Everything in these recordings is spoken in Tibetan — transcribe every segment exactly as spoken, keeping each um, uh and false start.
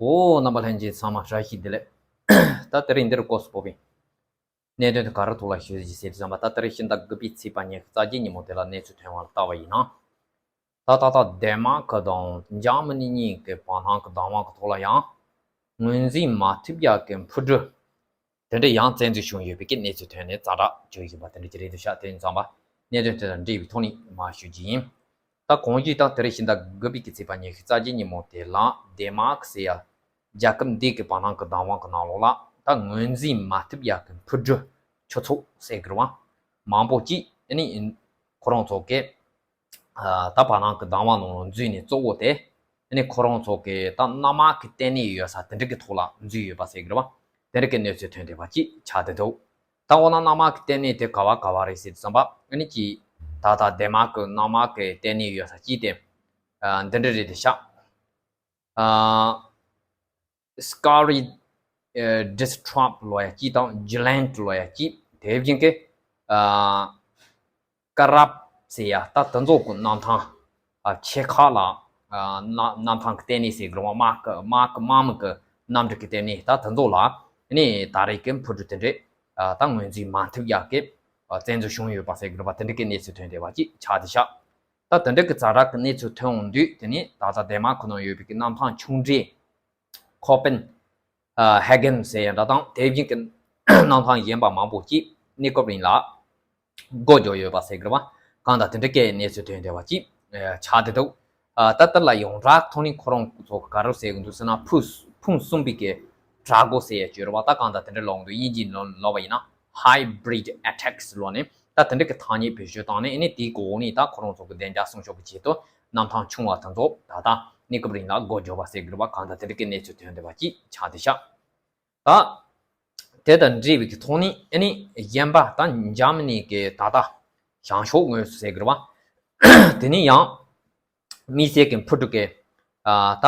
འོ། རྣམ་པ་ལྷན་རྒྱས་ཚང་མ་བཀྲ་ཤིས་བདེ་ལེགས། ད་དེ་རིང་འདིར་སྐོར་སུ་སྤོ་བའི་གནད་དོན་དེ་ག་རེ་ཐོག་ལ་ཞུ་རྒྱུ་ཟེར་བསམ་པ། ད་དེ་རིང་ཕྱི་ཟླ་དགུ་པའི་ཚེས་པ་ཉི་ཤུ་རྩ་བརྒྱད་ཉིན་མོ་དེ་ལ་གནས་ཚུལ་ཐོན་པ་ལ་བལྟ་བ་ཡིན་ན། ད་ད་ལྟ་ལྡན་མ་ཀི་དང་འཇར་མ་ནི་གཉིས་ཀྱི་བར་སྣང་གི་བདག་དབང་གི་ཐོག་ལ་ཡང་ངོས་འཛིན་མ་ཐུབ་ཡག་གི་འཕུར་གྲུ་དེ་འདྲ་ཡང་བཙན་འཛུལ་བྱུང་ཡོད་པའི་གནས་ཚུལ་ཐོན་ནས་ཛ་དྲག་བྱུང་ཡོད་པ་དེ་འདྲ་ཅིག་རེད་འདུག་ཤག་དེ་ཡིན་ཙང་པ་གནད་དོན་དེ་དང་འབྲེལ་བའི་ཐོག་ནས་མར་ཞུ་རྒྱུ་ཡིན། ད་གོང་ཞུས་དང་དེ་རིང་ཕྱི་ཟླ་དགུ་པའི་གི་ཚེས་པ་ཉི་ཤུ་རྩ་བརྒྱད་ཉིན་མོ་དེ་ལ་ལྡན་མ་ཀི་ཟེར་ཡ་རྒྱལ་ཁབ་འདི་གི་བར་སྣང་གི་བདག་དབང་གི་ནང་ལོགས་ལ་ད་ངོས་འཛིན་མ་ཐུབ་ཡག་གི་འཕུར་གྲུ་ཆུ་ཚོད་ཟེར་གི་རེད་བ། མང་པོ་ཅིག་ཨ་ནི་ཁོ་རང་ཚོ་གི་ད་བར་སྣང་གི་བདག་དབང་ནང་ལ་འཛུལ་ནས་གཙོ་བོ་དེ་ཨ་ནི་ཁོ་རང་ཚོ་གི་ད་གནམ་དམག་གི་ལྟེ་གནས་ཡོད་ས་དེ་འདྲ་གི་ཐོག་ལ་འཛུལ་ཡོད་པ་ཟེར་གི་རེད་བ། དེ་འདྲ་གི་གནས་ཚུལ་ཐོན་བསྡད་པ་ཅིག་ཆགས་བསྡད་འདུག་ད་འོ་ན་གནམ་དམག་གི་ལྟེ་གནས་དེ་ག་བ་ག་བ་རེད་ཟེར་དུས་ཙམ་པ་ཨ་ནི་ཅིག་ད་ལྟ་ལྡན་མ་གི་གནམ་དམག་གི་ལྟེ་གནས་ཡོད་ས་ཅིག་དེ་འདི་འདྲ་རེད་དེ་ཤག Scary Distrap ལོ་ཡ་ཅིག་དང་Giant ལོ་ཡ་ཅིག་དེ་བཞིན་གི་Karab ཟེར་ཡ་ད་དེ་ཚོ་གི་གནམ་ཐང་ཆེ་ཁག་ལ་གནམ་ཐང་གི་ལྟེ་གནས་ཟེར་གི་རེད་བ། དམག་གི་དམག་གི་དམག་མི་གི་གནམ་གྲུ་གི་ལྟེ་གནས་ད་དེ་ཚོ་ལ་ནི་ད་རེས་ཀྱི་འཕུར་གྲུ་དེ་འདྲས་ད་ངོས་འཛིན་མ་ཐུབ་ཡག་གི་བཙན་འཛུལ་བྱུང་ཡོད་པ་ཟེར་གི་རེད་བ། དེ་འདྲ་གི་གནས་ཚུལ་ཐོན་བསྡད་པ་ཅིག་ཆགས་བསྡད་ཤག་ད་དེ་འདྲ་གི་ཛ་དྲག་གི་གནས་ཚུལ་ཐོན་འོང་དུས་དེ་ནི་ད་ལྟ་ལྡན་མ་ཁུལ་ནང་ཡོད་པའི་གི་གནམ་ཐང་ཆུང་གྲས་ཁོ་པེན་ཧེ་གན་ཟེར་ཡ་འདྲ་དང་དེ་བཞིན་གི་གནམ་ཐང་གཞན་པ་མང་པོ་ཅིག་གནས་སྐབས་རིང་ལ་སྒོ་རྒྱག་ཡོད་པ་ཟེར་གི་རེད་བ། གང་ལྟར་དེ་འདྲ་གི་གནས་ཚུལ་ཐོན་བསྡད་པ་ཅིག་ཆགས་བསྡད་འདུག་ད་ལྟ་ལ་ཡོངས་གྲགས་ཐོག་ནས་ཁོ་རང་ཚོ་ག་རེ་ཟེར་གི་འདུག་ཟེར་ན་ཕུང་ཕུང་གསུམ་པའི་གི་དྲག་རྒོལ་ཟེར་ཡ་ཅིག་ཡོད་རེད་བ། ད་གང་ལྟར་དེ་འདྲ་ལབ་འདུག་དབྱིན་ཇིའི་ནང་ལབ་པ་ཡིན་ན་hybrid attacks ལབ་ནས་ད་དེ་འདྲ་གི་ཐ་སྙད་བེད་སྤྱོད་བཏང་ནས་ཨ་ནི་དེའི་འོག་ནས་ད་ཁོ་རང་ཚོ་གི་བདེ་འཇགས་སྲུང་སྐྱོབ་ཀྱི་ཆེད་དུ་གནམ་ཐང་ཆུང་བ་དེ་ཚོ་ད་ལྟ་གནས་སྐབས་རིང་ལ་སྒོ་རྒྱག་པ་ཟེར་གི་རེད་བ། གང་ལྟར་དེ་འདྲ་གི་གནས་ཚུལ་ཐོན་བསྡད་པ་ཅིག་ཆགས་བསྡད་ཤག་ད་དེ་དང་འབྲེལ་བའི་གི་ཐོག་ནས་ཨ་ནི་གཞན་པ་ད་འཇར་མ་ནི་གི་ད་ལྟ་བྱང་ཕྱོགས་ངོས་སུ་ཟེར་གི་རེད་བ། དེ་ནས་ཡང་དམིགས་བསལ་གྱི་འཕུར་གྲུ་གི་ད་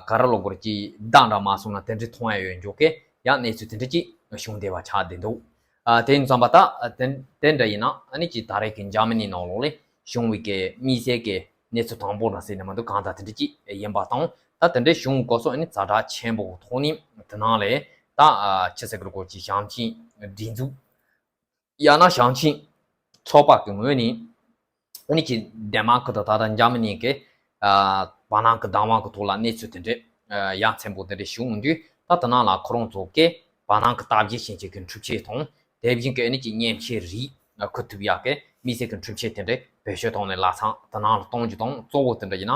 ག་རེ་ལབ་དགོས་རེད། ཀྱི་བརྡ་འདྲ་མ་སོང་ན་དེ་འདྲ་མཐོང་ཡ་ཡོད་འཇོག་གི་ཡང་གནས་ཚུལ་དེ་འདྲ་ཅིག་བྱུང་བསྡད་པ་ཆགས་བསྡད་འདུག་དེ་ཡིན་ཙང་པ་ད་དེ་དེ་འདྲ་ཡིན་ན་ཨ་ནི་ཀྱི་ད་རེས་ཀྱི་འཇར་མ་ནི་ནང་ལོགས་ལ་བྱུང་བའི་གི་དམིགས་བསལ་གྱི་གནས་ཚུལ་དང་པོ་འདྲ་ཟེར་ནས་མ་འདུག་གང་ལྟར་དེ་འདྲ་ཅིག་ཡིན་པ་དང་ད་དེ་འདྲ་བྱུང་དགོས་སོགས་ཨ་ནི་ཛ་དྲག་ཆེན་པོ་ཐོག་ནས་དེ་ནང་ལས་ད་ཆི་ཟེར་དགོས་རེད། ཀྱི་ཞིང་ཆེན་སྒྲིག་འཛུགས་ཡང་ན་ཞིང་ཆེན་ཚོགས་པ་གི་ངོས་ནས་ཨ་ནི་ཀྱི་ལྡན་མ་ཁུལ་དང་ད་ལྟ་འཇར་མ་ནི་གི་བར་སྣང་གི་བདག་དབང་གི་ཐོག་ལ་གནས་ཚུལ་དེ་འདྲས་ཡ་མཚན་པོ་དེ་འདྲས་བྱུང་དུས་ད་དེ་ནང་ལ་ཁོ་རང་ཚོ་གི་བར་སྣང་གི་ལྟ་བཤལ་ཞིང་ཆེན་གྱི་འཕྲུལ་ཆས་དང་དེ་བཞིན་གི་ཨ་ནི་ཀྱི་མཉེན་ཆས་རིགས་འཁུར་ཐུབ་ཡག་གི་དམིགས་བསལ་གྱི་འཕྲུལ་ཆས་དེ་འདྲས་བེད་སྤྱོད་བཏང་ནས་ལག་ཚང་དེ་ནང་ལ་གཏོང་རྒྱུ་དང་གཙོ་བོ་དེ་འདྲ་ཡིན་ན་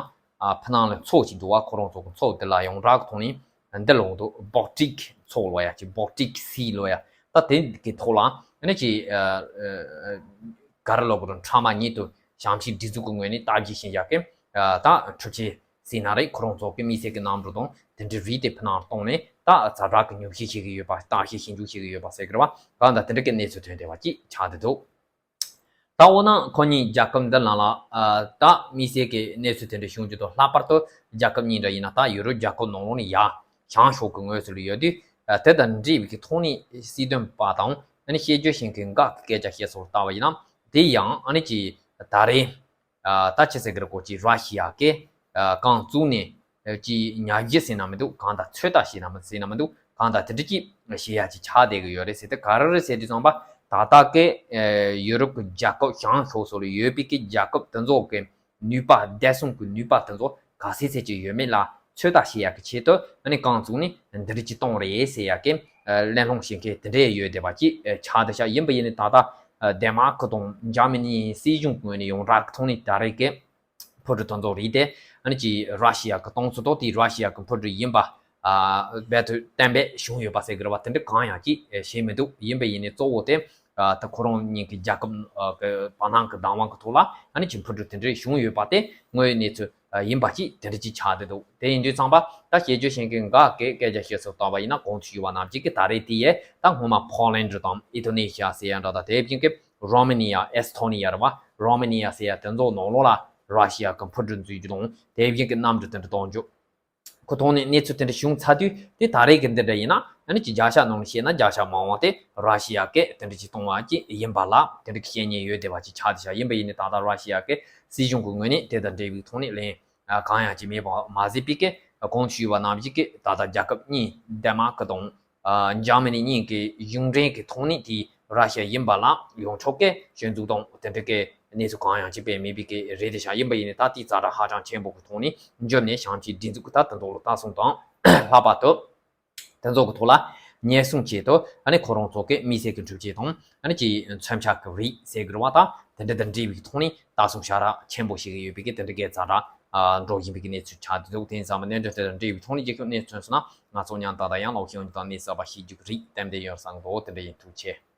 ཕུ་ནང་ལ་མཚོ་ཞིག་འདུག་བ། ཁོ་རང་ཚོ་གི་མཚོ་དེ་ལ་ཡོངས་གྲགས་ཀྱི་ཐོག་ནས་འདི་ལོག་འདུག Baltic མཚོ་ལོ་ཡ་ཀྱི་Baltic Sea ལོ་ཡ། ད་དེ་གི་ཐོག་ལ་ཨ་ནི་ཀྱི་ག་རེ་ལབ་དགོས་རེད། ཕྲ་མ་ཉིད་དུ་ཞིང་ཆེན་སྒྲིག་འཛུགས་ཀྱི་ངོས་ནས་ལྟ་བཤལ་ཞིང་ཡག་གི་ད་འཕྲུལ་ཆས་ཟེར་ན་རེད། ཁོ་རང་ཚོ་གི་དམིགས་བསལ་གྱི་གནམ་གྲུ་དང་དེ་འདྲའི་རིགས་དེ་ཕུ་ནང་གཏོང་ནས་ད་ཛ་དྲག་གི་ཉམས་ཞིབ་བྱེད་ཀྱི་ཡོད་པ། ལྟ་བཤལ་ཞིབ་འཇུག་བྱེད་ཀྱི་ཡོད་པ་ཟེར་གི་རེད་བ། གང་ལྟར་དེ་འདྲ་གི་གནས་ཚུལ་ཐོན་བསྡད་པ་ཅིག་ཆགས་བསྡད་འདུག་ད་འོ་ན་ཁོ་གཉིས་རྒྱལ་ཁབ་འདི་ནང་ལ་ད་དམིགས་བསལ་གྱི་གནས་ཚུལ་དེ་འདྲ་བྱུང་རྒྱུ་དང་ལྷག་པར་དུ་རྒྱལ་ཁབ་གཉིས་འདྲ་ཡིན་ན་ད་ཡུ་རོབ་རྒྱལ་ཁབ་ནང་ལོགས་ནས་ཡ་བྱང་ཕྱོགས་ཀྱི་ངོས་སུ་ལ་ཡོད་དུས་དེ་དང་འབྲེལ་བའི་གི་ཐོག་ནས་སྲིད་དོན་པ་དང་ཨ་ནི་བཤད་རྒྱུ་ཞིག་གི་འགག་གི་སྐད་ཆ་བཤད་སོགས་ལ་བལྟ་བ་ཡིན་ན་དེ་ཡང་ཨ་ནི་ཀྱི་ད་རེས་ད་ཅི་ཟེར་གི་རེད། ཁོ་ཀྱི་ར་ཤི་ཡ་གི་རྐང་བཙུགས་ནས་ཀྱི་ཉམས་ཞིབ་ཟེར་ན་མི་འདུག་གང་ལྟར་ཚོད་ལྟ་ཟེར་ན་མི་ཟེར་ན་མི་འདུག་གང་ལྟར་དེ་འདྲ་ཅིག་བྱེད་ཡ་ཅིག་ཆགས་བསྡད་གི་ཡོད་རེད་ཟེར། དེ་ག་རེ་རེད་ཟེར་དུས་ཙམ་པ་ད་ལྟ་གི་ཡུ་རོབ་ཀྱི་རྒྱལ་ཁབ་བྱང་ཕྱོགས་སུ་ལ་ཡོད་པའི་གི་རྒྱལ་ཁབ་དེ་ཚོ་གི་ནུས་པ་བདེ་སྲུང་གི་ནུས་པ་དེ་ཚོ་ག་ཚད་ཚད་ཅིག་ཡོད་མེད་ལ་ཚོད་ལྟ་བྱེད་ཡ་གི་ཆེད་དུ་ཨ་ནི་རྐང་བཙུགས་ནས་འདི་འདྲ་ཅིག་གཏོང་རེད་ཟེར་ཡ་གི་གླེང་སློང་བྱེད་མཁན་དེ་འདྲས་ཡོད་བསྡད་པ་ཅིག་ཆགས་བསྡད་ཤག་ཡིན་པ་ཡིན་ནའི་ད་ལྟ་ལྡན་མ་ཁུལ་དང་འཇར་མ་ནིའི་སྲིད་གཞུང་གི་ངོས་ནས་ཡོངས་གྲགས་ཀྱི་ཐོག་ནས་ད་རེས་ཀྱི་འཕུར་གྲུ་དེ་ཚོ་རིགས་དེ་ཨ་ནི་ཀྱི་ར་ཤི་ཡ་གི་གཏོང་ཚུལ་དང་དེ་ར་ཤི་ཡ་གི་འཕུར་གྲུ་ཡིན་པ་རྦད་དེ་གཏན་འབེབས་བྱུང་ཡོད་པ་ཟེར་གི་རེད་བ། དེ་འདྲ་གང་ཡང་ཅིག་བྱས་མི་འདུག་ཡིན་པ་ཡིན་ནའི་གཙོ་བོ་དེ་ད་ཁོ་རང་གཉིས་ཀྱི་རྒྱལ་ཁབ་ཀྱི་བར་སྣང་གི་བདག་དབང་གི་ཐོག་ལ་ཨ་ནི་ཀྱི་འཕུར་གྲུ་དེ་འདྲ་བྱུང་ཡོད་པ་དེ་དངོས་ཡོད་གནས་ཚུལ་ཡིན་པ་ཅིག་དེ་འདྲ་ཅིག་ཆགས་བསྡད་འདུག་དེ་ཡིན་དུས་ཙམ་པ་ད་བཤད་རྒྱུ་ཞིག་གི་འགག་གི་སྐད་ཆ་བཤད་སོགས་བལྟ་བ་ཡིན་ན་གོང་དུ་ཞུས་པ་ནང་བཞིན་གྱི་ད་རེས་དེ་ཡས་ད་སྔོན་མ་ཕོ་ལན་ཌི་དང་ཨི་ཐོ་ནེ་ཤི་ཡ་ཟེར་ཡ་འདྲ་དང་དེ་བཞིན་གྱི་རོ་མ་ནི་ཡ། ཨེ་སི་ཐོ་ནི་ཡ་རེད་བ། རོ་མ་ནི་ཡ་ཟེར་ཡ་དེ་ཚོ་ནང་ལོགས་ལ་ར་ཤི་ཡ་གི་འཕུར་གྲུ་འཛུལ་རྒྱུ་དང་དེ་བཞིན་གྱི་གནམ་གྲུ་དེ་འདྲ་གཏོང་རྒྱུ། ཁོ་ཐོག་ནས་གནས་ཚུལ་དེ་འདྲ་བྱུང་ཚར་དུས་དེ་ད་རེས་ཀྱི་འདི་འདྲ་ཡིན་ན་ཨ་ནི་ཀྱི་རྒྱལ་ཤ་ནང་ལ་བཤད་ན་རྒྱལ་ཤ་མང་བ་དེ་ར་ཤི་ཡ་སྐད་དེ་འདྲ་ཅིག་གཏོང་བ་ཅིག་ཡིན་པ་ལ་དེ་འདྲ་གི་བཤད་ཉེན་ཡོད་བསྡད་པ་ཅིག་ཆགས་བསྡད་ཤག་ཡིན་པ་ཡིན་ནའི་ད་ལྟ་ར་ཤི་ཡ་གི་སྲིད་གཞུང་གི་ངོས་ནས་དེ་དང་འབྲེལ་བའི་ཐོག་ནས་ལན་གང་ཡང་ཅིག་མེད་པ་མ་ཟད་པའི་གི་ གོང་དུ་ཞུས་པ་ནང་བཞིན་གྱི་ད་ལྟ་རྒྱལ་ཁབ་གཉིས་ཌེན་མཱར་ཀི་དང་ཨ་འཇར་མ་ནི་གཉིས་ཀྱི་གཞུང་འབྲེལ་གྱི་ཐོག་ནས་དེ་ར་ཤི་ཡ་ཡིན་པ་ལ་ཡོངས་ཁྱབ་ཀྱི་སྐྱོན་འཛུགས་དང་དེ་འདྲ་གི་གནས་ཚུལ་གང་ཡང་ཅིག་སྤེལ་མེད་པའི་གི་རེད་དེ་ཤག་ཡིན་པ་ཡིན་ནའི་ད་དེའི་ཛ་དྲག་ཧ་ཅང་ཆེན་པོ་གི་ཐོག་ནས་འཇོམས་ནས་བྱང་ཆུབ་སྒྲིག་འཛུགས་ཀྱི་ད་དེ་ཚོ་ལ་ལྟ་སྲུང་དང་ལྷག་པར་དུ། དེ་ཚོ་གི་ཐོག་ལ་ཉེན་སྲུང་ཆེད་དུ་ཨ་ནི་ཁོ་རང་ཚོ་གི་མི་སེར་གྱི་འཕྲུལ་ཆས་དང་ཨ་ནི་ཅིག་མཚོན་ཆ་གི་རིགས་ཟེར་གི་རེད་བ། ད་དེ་འདྲ་དང་འབྲེལ་བའི་ཐོག་ནས་ལྟ་སྲུང་ཞེ་དྲག་ཆེན་པོ་བྱེད་ཀྱི་ཡོད་པའི་གི་དེ་འདྲ་གི་ཛ་དྲག་འགྲོ་བཞིན་པའི་གི་གནས་ཚུལ་ཆགས་འདུག་དེ་ཡིན་ཙང་གནད་དོན་དེ་དང་འབྲེལ་བའི་ཐོག་ནས་རྒྱལ་ཁབ་གནས་ཚུལ་སོང་ན་ང་ཚོ་མཉམ་དུ་ད་ཡང་ལོག་ཤེས་ཡོང་རྒྱུ་དང་གནས་གསར་པ་ཤེས་རྒྱུ་གི་རིགས་ཏན་ཏན་ཡོད་བསམ་གི་འདུག་དེ་འདྲ་ཡིན། ཐུགས་རྗེ་ཆེ།